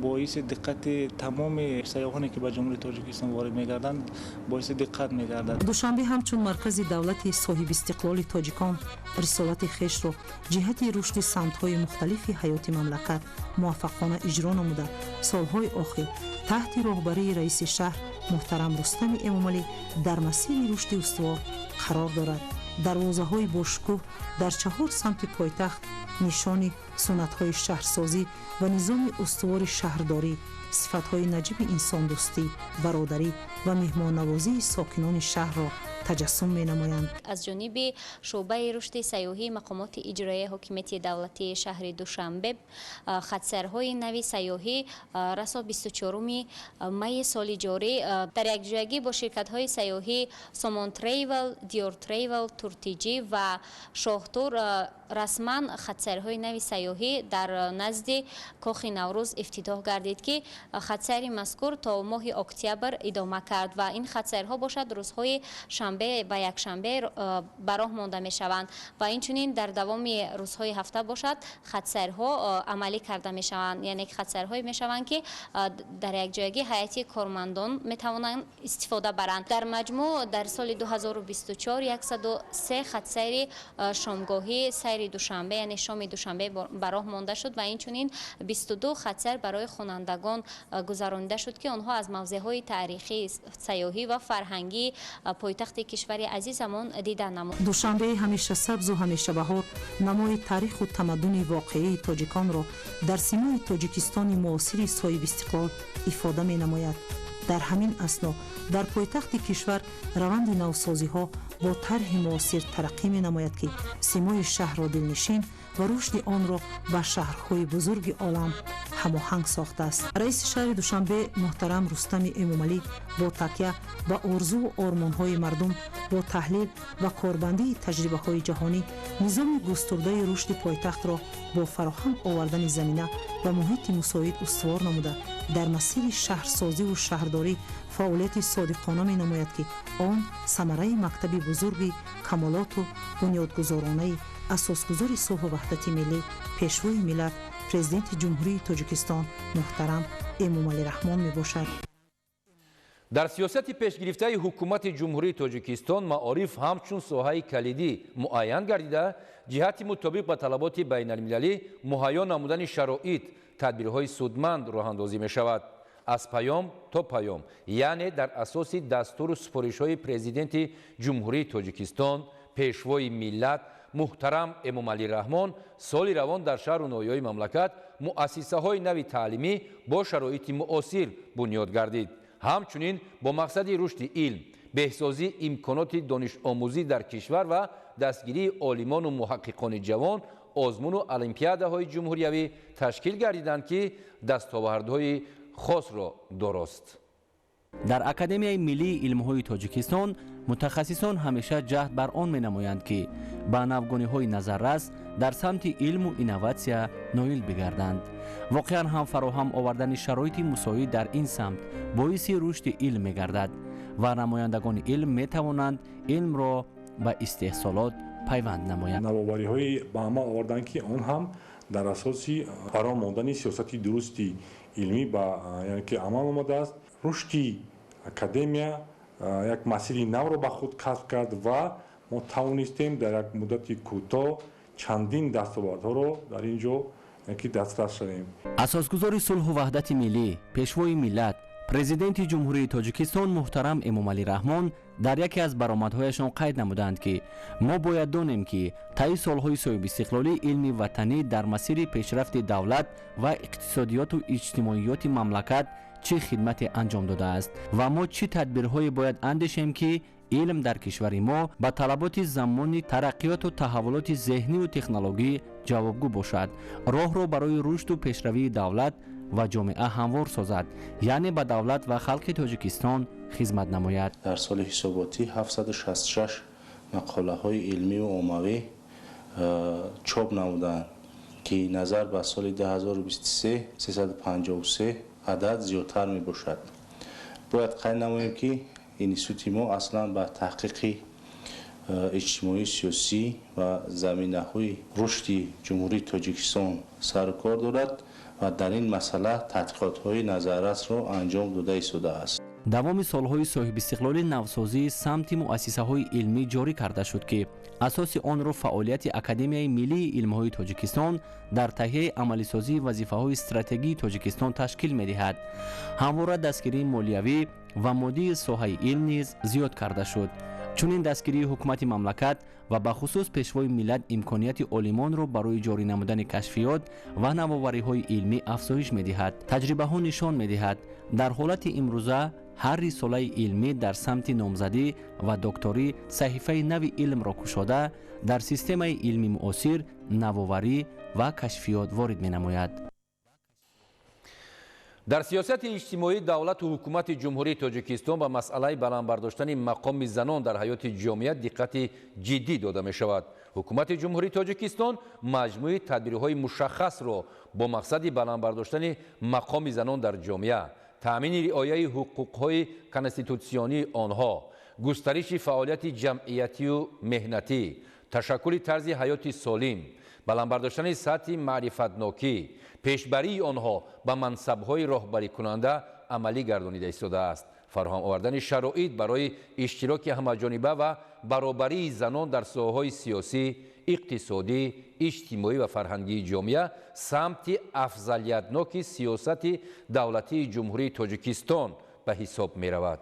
боиси диққати тамоми сайёҳоне, ки ба Ҷумҳурии Тоҷикистон ворид мегарданд, боиси диққат мегардад. Душанбе ҳамчун маркази давлати соҳибистиқлоли тоҷикон рисолати хешро ҷиҳати рушди самтҳои мухталифи ҳаёти мамлакат муваффақона иҷро намуда, солҳои охир таҳти роҳбарии раиси шаҳр муҳтарам Рустами Эмомалӣ дар масири рушди устувор қарор дорад. Дарвозаҳои бошукӯҳ дар чаҳор самти пойтахт нишони суннатҳои шаҳрсозӣ ва низоми устувори шаҳрдорӣ, сифатҳои наҷиби инсондӯстӣ, бародарӣ ва меҳмоннавозии сокинони шаҳрро таҷассум менамоянд. Аз ҷониби шӯъбаи рушди сайёҳии мақомоти иҷроияи ҳокимияти давлатии шаҳри Душанбе хатсайрҳои нави сайёҳӣ расо 24 майи соли ҷорӣ дар якҷоягӣ бо ширкатҳои сайёҳӣ Сомон Трейвел, Диёр Трейвел, Туртиҷӣ ва Шоҳтур расман хатсайрҳои нави сайёҳӣ дар назди Кохи Наврӯз ифтитоҳ гардид, ки хатсайри мазкур то моҳи октябр идома кард ва ин хатсайрҳо бошад рӯзҳои шанбе ва якшанбе ба роҳ монда мешаванд ва инчунин дар давоми рӯзҳои ҳафта бошад хатсайрҳо амалӣ карда мешаванд, яъне хатсайрҳое мешаванд, ки дар якҷоягӣ ҳайати кормандон метавонанд истифода баранд. Дар маҷмӯъ дар соли 2024 103 хатсайри шомгоҳӣ сайри Душанбе, яъне шоми Душанбе ба роҳ монда шуд ва инчунин 22 хатсайр барои хонандагон гузаронида шуд, ки онҳо аз мавзеъҳои таърихӣ, сайёҳӣ ва фарҳангии пойтахти кишвари азизамон дида намуд. Душанбеи ҳамеша сабзу ҳамеша баҳор намои таъриху тамаддуни воқеии тоҷиконро дар симои Тоҷикистони муосири соҳибистиқлол ифода менамояд. Дар ҳамин асно дар пойтахти кишвар раванди навсозиҳо бо тарҳи муосир тараққӣ менамояд, ки симои шаҳрро дилнишин ва рушди онро ба шаҳрҳои бузурги олам ҳамоҳанг сохтааст. Раиси шаҳри Душанбе муҳтарам Рустами Эмомалӣ бо такя ба орзуву ормонҳои мардум, бо таҳлил ва корбандии таҷрибаҳои ҷаҳонӣ низоми густурдаи рушди пойтахтро бо фароҳам овардани замина ва муҳити мусоид устувор намуда, дар масири шаҳрсозиву шаҳрдорӣ фаъолияти содиқона менамояд, ки он самараи мактаби бузурги камолоту бунёдгузоронаи асосгузори сулҳу ваҳдати миллӣ, Пешвои миллат, Президенти Ҷумҳурии Тоҷикистон муҳтарам Эмомалӣ Раҳмон мебошад. Дар сиёсати пешгирифтаи ҳукумати Ҷумҳурии Тоҷикистон маориф ҳамчун соҳаи калидӣ муайян гардида, ҷиҳати мутобиқ ба талаботи байналмилалӣ муҳайё намудани шароит тадбирҳои судманд роҳандозӣ мешавад. Аз паём то паём, яъне дар асоси дастуру супоришҳои Президенти Ҷумҳурии Тоҷикистон, Пешвои миллат муҳтарам Эмомалӣ Раҳмон, соли равон дар шаҳру ноҳияҳои мамлакат муассисаҳои нави таълимӣ бо шароити муосир бунёд гардид. Ҳамчунин бо мақсади рушди илм, беҳсозии имконоти донишомӯзӣ дар кишвар ва дастгирии олимону муҳаққиқони ҷавон озмуну олимпиадаҳои ҷумҳуриявӣ ташкил гардиданд, ки дастовардҳои хосро дорост. Дар Академияи миллии илмҳои Тоҷикистон мутахассисон ҳамеша ҷаҳд бар он менамоянд, ки ба навгониҳои назаррас дар самти илму инноватсия ноил бигарданд. Воқеан ҳам фароҳам овардани шароити мусоид дар ин самт боиси рушди илм мегардад ва намояндагони илм метавонанд илмро ба истеҳсолот пайванд намоянд. Навовариҳои ба амал оварданд, ки он ҳам дар асоси фаро мондани сиёсати дурусти илмӣ ба яъне ки амал омадааст. Рушди академия як масири навро ба худ касб кард ва мо тавонистем дар як муддати кӯтоҳ чандин дастовардҳоро дар ин ҷо ки дастрас шавем. Асосгузори сулҳу ваҳдати миллӣ, Пешвои миллат, Президенти Ҷумҳурии Тоҷикистон муҳтарам Эмомалӣ Раҳмон дар яке аз баромадҳояшон қайд намуданд, ки мо бояд донем, ки таи солҳои соҳибистиқлолӣ илми ватанӣ дар масири пешрафти давлат ва иқтисодиёту иҷтимоиёти мамлакат чӣ хидмате анҷом додааст ва мо чӣ тадбирҳое бояд андешем, ки илм дар кишвари мо ба талаботи замони тараққиёту таҳаввулоти зеҳниву технологӣ ҷавобгӯ бошад, роҳро барои рушду пешравии давлат ва ҷомеа ҳамвор созад, яъне ба давлат ва халқи Тоҷикистон хизмат намояд. Дар соли ҳисоботӣ 766 мақолаҳои илмиву оммавӣ чоп намуданд, ки назар ба соли 2023 353 адад зиёдтар мебошад. Бояд қайд намоем, ки институти мо аслан ба таҳқиқи иҷтимоӣ, сиёсӣ ва заминаҳои рушди Ҷумҳурии Тоҷикистон сару кор дорад ва дар ин масъала тадқиқотҳои назаррасро анҷом дода истодааст. Давоми солҳои соҳибистиқлолӣ навсозии самти муассисаҳои илмӣ ҷорӣ карда шуд, ки асоси онро фаъолияти Академияи миллии илмҳои Тоҷикистон дар таҳияи амалисозии вазифаҳои стратегии Тоҷикистон ташкил медиҳад. Ҳамвора дастгирии молиявӣ ва моддии соҳаи илм низ зиёд карда шуд. Чунин дастгирии ҳукумати мамлакат ва бахусус Пешвои миллат имконияти олимонро барои ҷорӣ намудани кашфиёт ва навовариҳои илмӣ афзоиш медиҳад. Таҷрибаҳо нишон медиҳад, дар ҳолати имрӯза ҳар рисолаи илмӣ дар самти номзадӣ ва докторӣ саҳифаи нави илмро кушода, дар системаи илми муосир навоварӣ ва кашфиёт ворид менамояд. Дар сиёсати иҷтимоии давлату ҳукумати Ҷумҳурии Тоҷикистон ба масъалаи баланд бардоштани мақоми занон дар ҳаёти ҷомеа диққати ҷиддӣ дода мешавад. Ҳукумати Ҷумҳурии Тоҷикистон маҷмӯи тадбирҳои мушаххасро бо мақсади баланд бардоштани мақоми занон дар ҷомеа, таъмини риояи ҳуқуқҳои конститутсионии онҳо, густариши фаъолияти ҷамъиятию меҳнатӣ, ташаккули тарзи ҳаёти солим, баланд бардоштани сатҳи маърифатнокӣ, пешбарии онҳо ба мансабҳои роҳбарикунанда амалӣ гардонида истодааст. Фароҳам овардани шароит барои иштироки ҳамаҷониба ва баробарии занон дар соҳаҳои сиёсӣ, иқтисодӣ, иҷтимоӣ ва фарҳангии ҷомеа самти афзалиятноки сиёсати давлатии Ҷумҳурии Тоҷикистон ба ҳисоб меравад.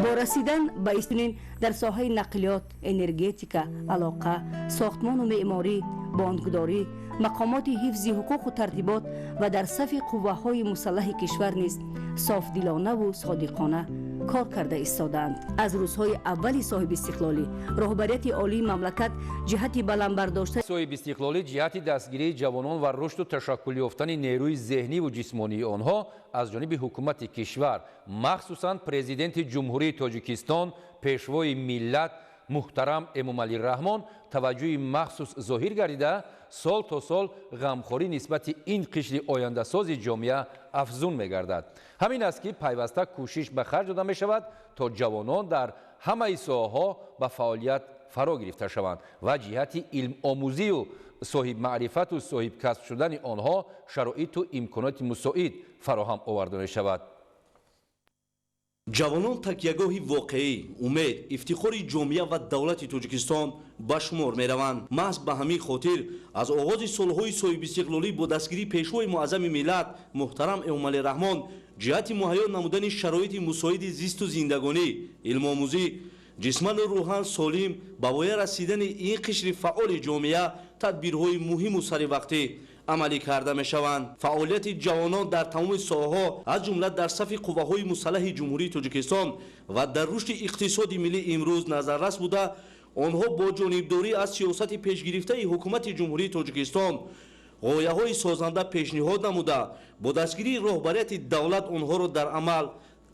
Бо расидан ба истинин дар соҳаи нақлиёт, энергетика, алоқа, сохтмону меъморӣ, бонкдорӣ, мақомоти ҳифзи ҳуқуқу тартибот ва дар сафи қувваҳои мусаллаҳи кишвар низ софдилонаву содиқона кор карда истодаанд. Аз рӯзҳои аввали соҳибистиқлолӣ роҳбарияти олии мамлакат ҷиҳати баланд бардошта Соҳибистиқлолӣ ҷиҳати дастгирии ҷавонон ва рушду ташаккул ёфтани нерӯи зеҳниву ҷисмонии онҳо аз ҷониби ҳукумати кишвар, махсусан Президенти Ҷумҳурии Тоҷикистон, Пешвои миллат муҳтарам Эмомалӣ Раҳмон таваҷҷӯҳи махсус зоҳир гардида, сол то сол ғамхорӣ нисбати ин қишри ояндасози ҷомеа афзун мегардад. Ҳамин аст, ки пайваста кӯшиш ба харҷ дода мешавад, то ҷавонон дар ҳамаи соҳаҳо ба фаъолият фаро гирифта шаванд ва ҷиҳати илмомӯзию соҳибмаърифату соҳибкасб шудани онҳо шароиту имконоти мусоид фароҳам оварда мешавад. Ҷавонон такягоҳи воқеӣ, умед, ифтихори ҷомеа ва давлати Тоҷикистон ба шумор мераванд. Маҳз ба ҳамин хотир аз оғози солҳои соҳибистиқлолӣ бо дастгирии Пешвои муаззами миллат муҳтарам Эмомалӣ Раҳмон ҷиҳати муҳайё намудани шароити мусоиди зисту зиндагонӣ, илмомӯзӣ, ҷисману рӯҳан солим ба воя расидани ин қишри фаъоли ҷомеа тадбирҳои муҳиму саривақтӣ амалӣ карда мешаванд. Фаъолияти ҷавонон дар тамоми соҳаҳо, аз ҷумла дар сафи қувваҳои мусаллаҳи Ҷумҳурии Тоҷикистон ва дар рушди иқтисоди миллӣ имрӯз назаррас буда, онҳо бо ҷонибдорӣ аз сиёсати пешгирифтаи ҳукумати Ҷумҳурии Тоҷикистон ғояҳои созанда пешниҳод намуда, бо дастгирии роҳбарияти давлат онҳоро дар амал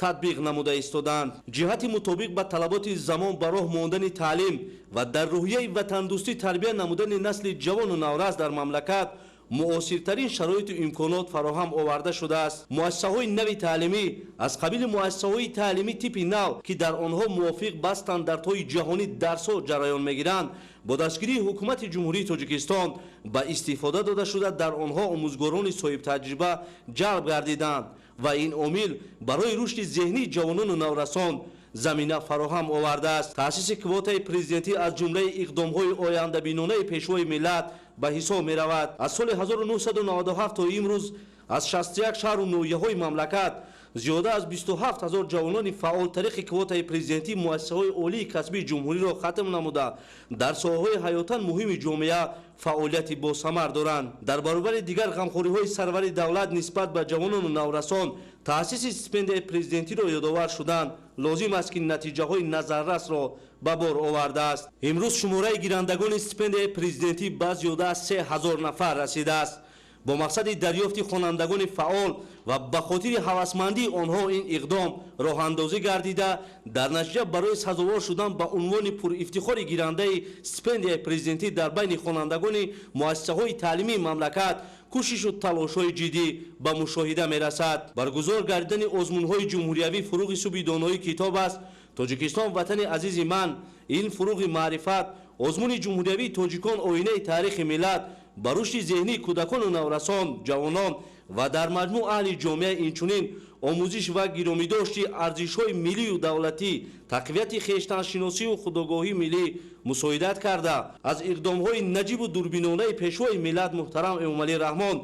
татбиқ намуда истодаанд. Ҷиҳати мутобиқ ба талаботи замон ба роҳ мондани таълим ва дар рӯҳияи ватандӯстӣ тарбия намудани насли ҷавону наврас дар мамлакат муосиртарин шароиту имконот фароҳам оварда шудааст. Муассисаҳои нави таълимӣ аз қабили муассисаҳои таълимӣ типи нав, ки дар онҳо мувофиқ ба стандартҳои ҷаҳонӣ дарсҳо ҷараён мегиранд, бо дастгирии ҳукумати Ҷумҳурии Тоҷикистон ба истифода дода шуда, дар онҳо омӯзгорони соҳибтаҷриба ҷалб гардиданд ва ин омил барои рушди зеҳнии ҷавонону наврасон замина фароҳам овардааст. Таъсиси квотаи президентӣ аз ҷумлаи иқдомҳои ояндабинонаи Пешвои миллат ба ҳисоб меравад. Аз соли 1997 то имрӯз аз 61 шаҳру ноҳияҳои мамлакат Зиёда аз 27 ҳазор ҷавонони фаъол тариқи квотаи президентӣ муассисаҳои олии касбии ҷумҳуриро хатм намуда, дар соҳаҳои ҳаётан муҳими ҷомеа фаъолияти босамар доранд. Дар баробари дигар ғамхориҳои сарвари давлат нисбат ба ҷавонону наврасон таъсиси стипендияи президентиро ёдовар шудан лозим аст, ки натиҷаҳои назаррасро ба бор овардааст. Имрӯз шумораи гирандагони стипендияи президентӣ ба зиёда аз 3000 нафар расидааст. Бо мақсади дарёфти хонандагони фаъол ва ба хотири ҳавасмандии онҳо ин иқдом роҳандозӣ гардида, дар натиҷа барои сазовор шудан ба унвони пурифтихори гирандаи стипендияи президентӣ дар байни хонандагони муассисаҳои таълимии мамлакат кӯшишу талошҳои ҷиддӣ ба мушоҳида мерасад. Баргузор гардидани озмунҳои ҷумҳуриявӣ «Фуруғи субҳи доноӣ китоб аст», «Тоҷикистон ватани азизи ман», «Илм фуруғи маърифат», озмуни ҷумҳуриявии «Тоҷикон оинаи таърихи миллат» ба рушди зеҳнии кӯдакону наврасон, ҷавонон ва дар маҷмӯъ аҳли ҷомеа, инчунин омӯзиш ва гиромидошти арзишҳои миллию давлатӣ, тақвияти хештаншиносию худогоҳии миллӣ мусоидат карда, аз иқдомҳои наҷибу дурбинонаи пешвои миллат муҳтарам Эмомалӣ Раҳмон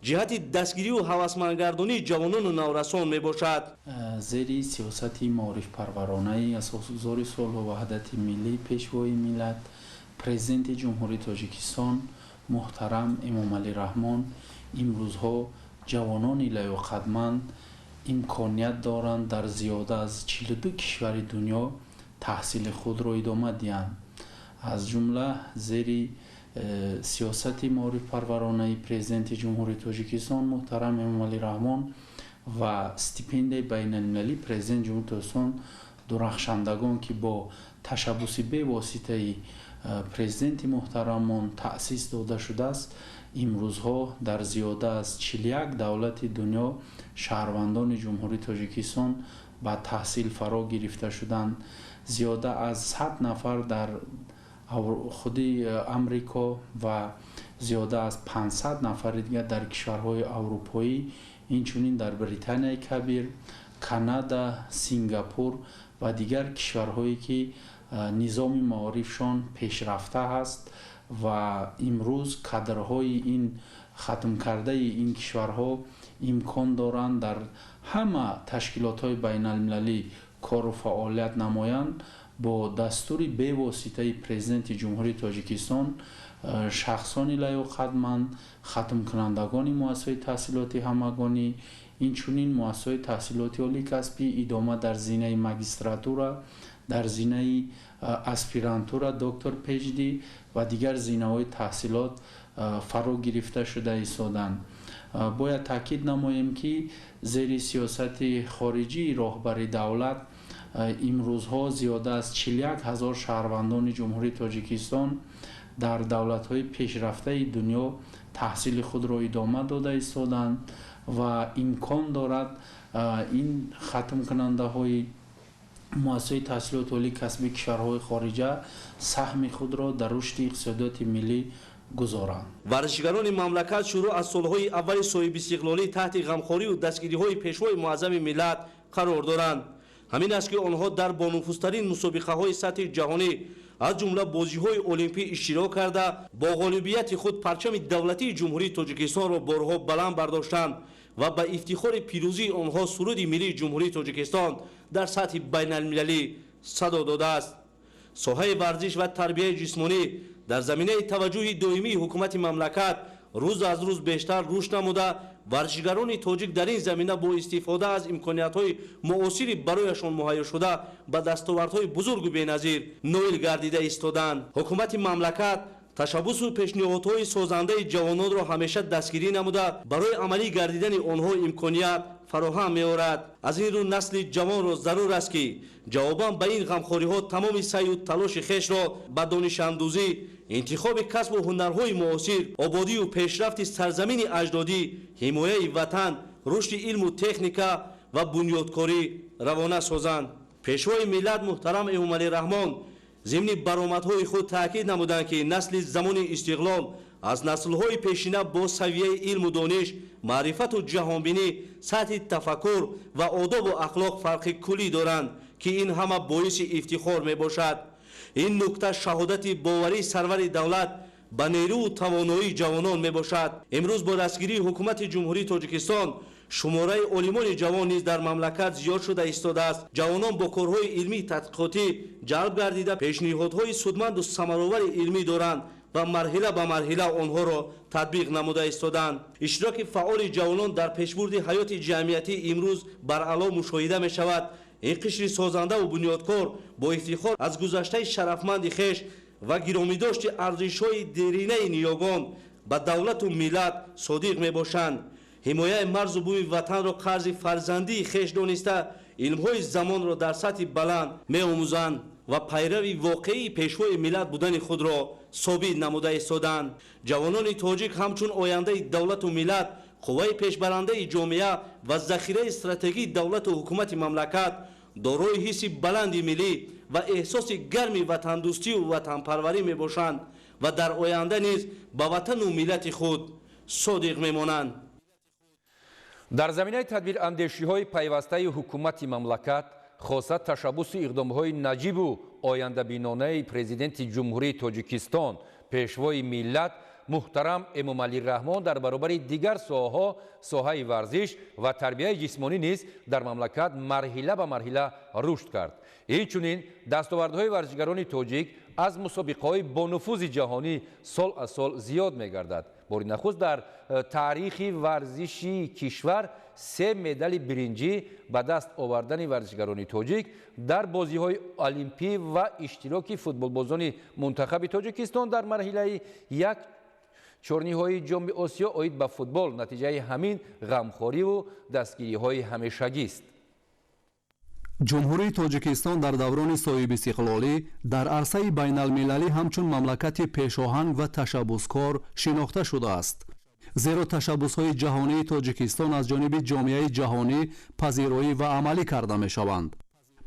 ҷиҳати дастгирию ҳавасмандгардонии ҷавонону наврасон мебошад. Зери сиёсати маорифпарваронаи асосгузори сулҳу ваҳдати миллӣ, пешвои миллат, президенти Ҷумҳурии Тоҷикистон муҳтарам Эмомалӣ Раҳмон имрӯзҳо ҷавонони лаёқатманд имконият доранд дар зиёда аз 42 кишвари дунё таҳсили худро идома диҳанд. Аз ҷумла зери сиёсати маорифпарваронаи президенти Ҷумҳурии Тоҷикистон муҳтарам Эмомалӣ Раҳмон ва стипендияи байналмилалии президенти Ҷумҳурии Тоҷикистон дурахшандагон, ки бо ташаббуси бевоситаи президенти муҳтарамон таъсис дода шудааст, имрӯзҳо дар зиёда аз 41 давлати дунё шаҳрвандони Ҷумҳурии Тоҷикистон ба таҳсил фаро гирифта шуданд. Зиёда аз 100 нафар дар худи Амрико ва зиёда аз 500 нафари дигар дар кишварҳои аврупоӣ, инчунин дар Британияи Кабир, Канада, Сингапур ва дигар кишварҳое ки низоми маорифшон пешрафта ҳаст ва имрӯз кадрҳои ин хатмкардаи ин кишварҳо имкон доранд дар ҳама ташкилотҳои байналмилалӣ кору фаъолият намоянд. Бо дастури бевоситаи президенти Ҷумҳурии Тоҷикистон шахсони лаёқатманд, хатмкунандагони муассисаҳои таҳсилоти ҳамагонӣ, инчунин муассисаҳои таҳсилоти олии касбӣ идома дар зинаи магистратура, дар зинаи аспирантура, доктор PhD ва дигар зинаҳои таҳсилот фаро гирифта шуда истоданд. Бояд таъкид намоем, ки зери сиёсати хориҷии роҳбари давлат имрӯзҳо зиёда аз 41 ҳазор шаҳрвандони Ҷумҳурии Тоҷикистон дар давлатҳои пешрафтаи дунё таҳсили худро идома дода истоданд ва имкон дорад ин хатмкунандаҳои муассисаҳои таҳсилоти олии касбии кишварҳои хориҷа саҳми худро дар рушди иқтисодиёти миллӣ гузоранд. Варзишгарони мамлакат шурӯъ аз солҳои аввали соҳибистиқлолӣ таҳти ғамхорию дастгириҳои пешвои муаззами миллат қарор доранд. Ҳамин аст, ки онҳо дар бонуфузтарин мусобиқаҳои сатҳи ҷаҳонӣ, аз ҷумла бозиҳои олимпӣ иштирок карда, бо ғолибияти худ парчами давлатии Ҷумҳурии Тоҷикистонро борҳо баланд бардоштанд ва ба ифтихори пирӯзии онҳо суруди миллии Ҷумҳурии Тоҷикистон дар сатҳи байналмилалӣ садо додааст. Соҳаи варзиш ва тарбияи ҷисмонӣ дар заминаи таваҷҷӯҳи доимии ҳукумати мамлакат рӯз аз рӯз бештар рушд намуда, варзишгарони тоҷик дар ин замина бо истифода аз имкониятҳои муосири барояшон муҳайё шуда ба дастовардҳои бузургу беназир ноил гардида истоданд. Ҳукумати мамлакат ташаббусу пешниҳодҳои созандаи ҷавононро ҳамеша дастгирӣ намуда, барои амалӣ гардидани онҳо имконият фароҳам меорад. Аз ин рӯ насли ҷавонро зарур аст, ки ҷавобан ба ин ғамхориҳо тамоми саъю талоши хешро ба донишандӯзӣ, интихоби касбу ҳунарҳои муосир, ободию пешрафти сарзамини аҷдодӣ, ҳимояи ватан, рушди илму техника ва бунёдкорӣ равона созанд. Пешвои миллат муҳтарам Эмомалӣ Раҳмон зимни баромадҳои худ таъкид намуданд, ки насли замони истиқлол аз наслҳои пешина бо савияи илму дониш, маърифату ҷаҳонбинӣ, сатҳи тафаккур ва одобу ахлоқ фарқи куллӣ доранд, ки ин ҳама боиси ифтихор мебошад. Ин нукта шаҳодати боварии сарвари давлат ба нерӯу тавоноии ҷавонон мебошад. Имрӯз бо дастгирии ҳукумати Ҷумҳурии Тоҷикистон Шумораи олимони ҷавон низ дар мамлакат зиёд шуда истодааст. Ҷавонон бо корҳои илмии тадқиқотӣ ҷалб гардида, пешниҳодҳои судманду самаровари илмӣ доранд ва марҳила ба марҳила онҳоро татбиқ намуда истоданд. Иштироки фаъоли ҷавонон дар пешбурди ҳаёти ҷамъиятӣ имрӯз баръало мушоҳида мешавад. Ин қишри созандаву бунёдкор бо ифтихор аз гузаштаи шарафманди хеш ва гиромидошти арзишҳои деринаи ниёгон ба давлату миллат содиқ мебошанд. Ҳимояи марзу буми ватанро қарзи фарзандии хеш дониста, илмҳои замонро дар сатҳи баланд меомӯзанд ва пайрави воқеии пешвои миллат будани худро собит намуда истоданд. Ҷавонони тоҷик ҳамчун ояндаи давлату миллат, қувваи пешбарандаи ҷомеа ва захираи стратегии давлату ҳукумати мамлакат, дорои ҳисси баланди миллӣ ва эҳсоси гарми ватандӯстию ватанпарварӣ мебошанд ва дар оянда низ ба ватану миллати худ содиқ мемонанд. Дар заминаи тадбирандешиҳои пайвастаи ҳукумати мамлакат, хоса ташаббуси иқдомҳои наҷибу ояндабинонаи Президенти Ҷумҳурии Тоҷикистон, Пешвои миллат муҳтарам Эмомалӣ Раҳмон, дар баробари дигар соҳаҳо соҳаи варзиш ва тарбияи ҷисмонӣ низ дар мамлакат марҳила ба марҳила рушд кард. Инчунин дастовардҳои варзишгарони тоҷик аз мусобиқаҳои бонуфузи ҷаҳонӣ сол аз сол зиёд мегардад. Бори нахуст дар таърихи варзиши кишвар 3 медали биринҷӣ ба даст овардани варзишгарони тоҷик дар бозиҳои олимпӣ ва иштироки футболбозони мунтахаби Тоҷикистон дар марҳилаи як чорниҳои Ҷоми Осиё оид ба футбол натиҷаи ҳамин ғамхориву дастгириҳои ҳамешагист. Ҷумҳурии Тоҷикистон дар даврони соҳибистиқлолӣ дар арсаи байналмилалӣ ҳамчун мамлакати пешоҳанг ва ташаббускор шинохта шудааст. Зеро ташаббусҳои ҷаҳонии Тоҷикистон аз ҷониби ҷомеаи ҷаҳонӣ пазироӣ ва амалӣ карда мешаванд.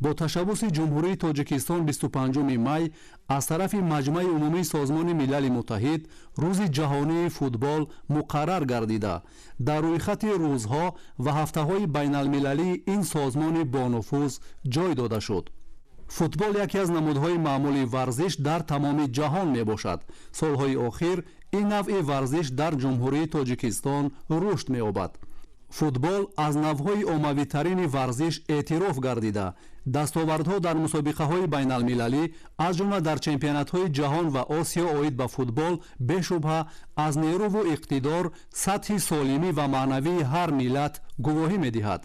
Бо ташаббуси Ҷумҳурии Тоҷикистон 25 май аз тарафи Маҷмаи умумии Созмони Милали Муттаҳид Рӯзи ҷаҳонии футбол муқаррар гардида, дар рӯйхати рӯзҳо ва ҳафтаҳои байналмилалии ин созмони бонуфуз ҷой дода шуд. Футбол яке аз намудҳои маъмули варзиш дар тамоми ҷаҳон мебошад. Солҳои охир ин навъи варзиш дар Ҷумҳурии Тоҷикистон рушд меёбад. Футбол аз навъҳои оммавитарини варзиш эътироф гардида, дастовардҳо дар мусобиқаҳои байналмилалӣ, аз ҷумла дар чемпионатҳои ҷаҳон ва Осиё оид ба футбол, бешубҳа аз нерӯву иқтидор, сатҳи солимӣ ва маънавии ҳар миллат гувоҳӣ медиҳад.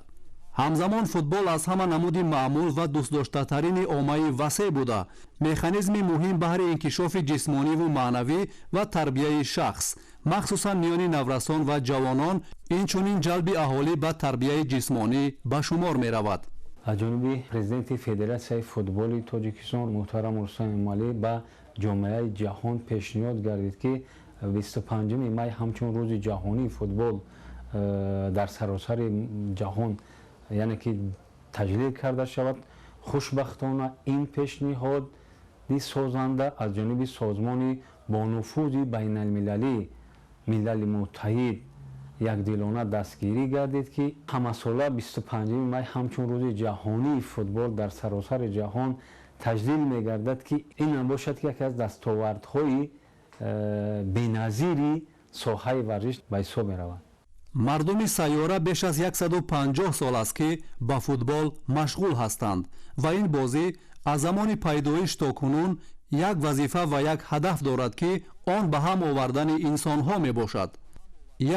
Ҳамзамон футбол аз ҳама намуди маъмул ва дӯстдоштатарини оммаи васеъ буда, механизми муҳим баҳри инкишофи ҷисмониву маънавӣ ва тарбияи шахс, махсусан миёни наврасон ва ҷавонон, инчунин ҷалби аҳолӣ ба тарбияи ҷисмонӣ ба шумор меравад. Аз ҷониби президенти Федератсияи футболи Тоҷикистон муҳтарам Рустам Эмомалӣ ба ҷомеаи ҷаҳон пешниҳод гардид, ки 25 май ҳамчун Рӯзи ҷаҳонии футбол дар саросари ҷаҳон, яъне ки таҷлил карда шавад. Хушбахтона ин пешниҳоди созанда аз ҷониби созмони бонуфузи байналмилалӣ Милали Муттаҳид якдилона дастгирӣ гардид, ки ҳамасола 25 май ҳамчун Рӯзи ҷаҳонии футбол дар саросари ҷаҳон таҷлил мегардад, ки ин ҳам бошад ки яке аз дастовардҳои беназири соҳаи варзиш ба ҳисоб меравад. Мардуми сайёра беш аз 150 сол аст, ки ба футбол машғул ҳастанд ва ин бозӣ аз замони пайдоиш то кунун як вазифа ва як ҳадаф дорад, ки он ба ҳам овардани инсонҳо мебошад.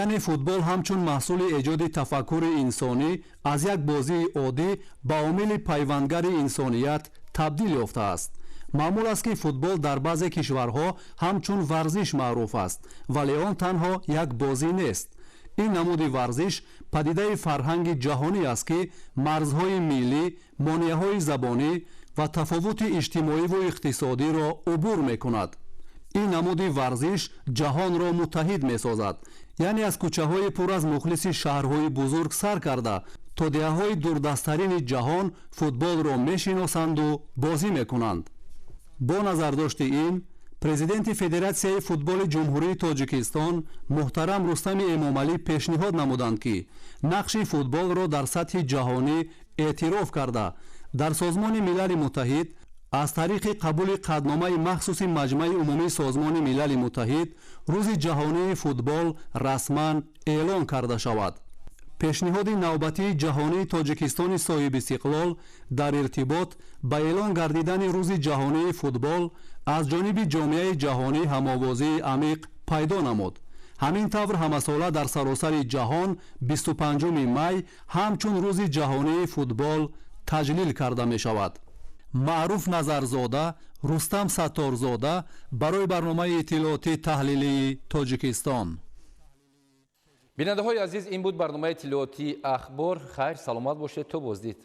Яъне футбол ҳамчун маҳсули эҷоди тафаккури инсонӣ аз як бозии оддӣ ба омили пайвандгари инсоният табдил ёфтааст. Маъмул аст, ки футбол дар баъзе кишварҳо ҳамчун варзиш маъруф аст, вале он танҳо як бозӣ нест. Ин намуди варзиш падидаи фарҳанги ҷаҳонӣ аст, ки марзҳои миллӣ, монеаҳои забонӣ ва тафовути иҷтимоиву иқтисодиро убур мекунад. Ин намуди варзиш ҷаҳонро муттаҳид месозад, яъне аз кӯчаҳои пур аз мухлиси шаҳрҳои бузург сар карда то деҳаҳои дурдасттарини ҷаҳон футболро мешиносанду бозӣ мекунанд. Бо назардошти ин, президенти Федератсияи футболи Ҷумҳурии Тоҷикистон муҳтарам Рустами Эмомалӣ пешниҳод намуданд, ки нақши футболро дар сатҳи ҷаҳонӣ эътироф карда, дар Созмони Милали Муттаҳид аз тариқи қабули қатъномаи махсуси Маҷмаи умумии Созмони Милали Муттаҳид Рӯзи ҷаҳонии футбол расман эълон карда шавад. Пешниҳоди навбатии ҷаҳонии Тоҷикистони соҳибистиқлол дар иртибот ба эълон гардидани Рӯзи ҷаҳонии футбол аз ҷониби ҷомеаи ҷаҳонӣ ҳамовозии амиқ пайдо намуд. Ҳамин тавр, ҳамасола дар саросари ҷаҳон 25 май ҳамчун Рӯзи ҷаҳонии футбол таҷлил карда мешавад. Маъруф Назарзода, Рустам Сатторзода барои барномаи иттилоотӣ таҳлилии Тоҷикистон. Бинандаҳои азиз, ин буд барномаи иттилоотии Ахбор. Хайр, саломат бошед, то боздид.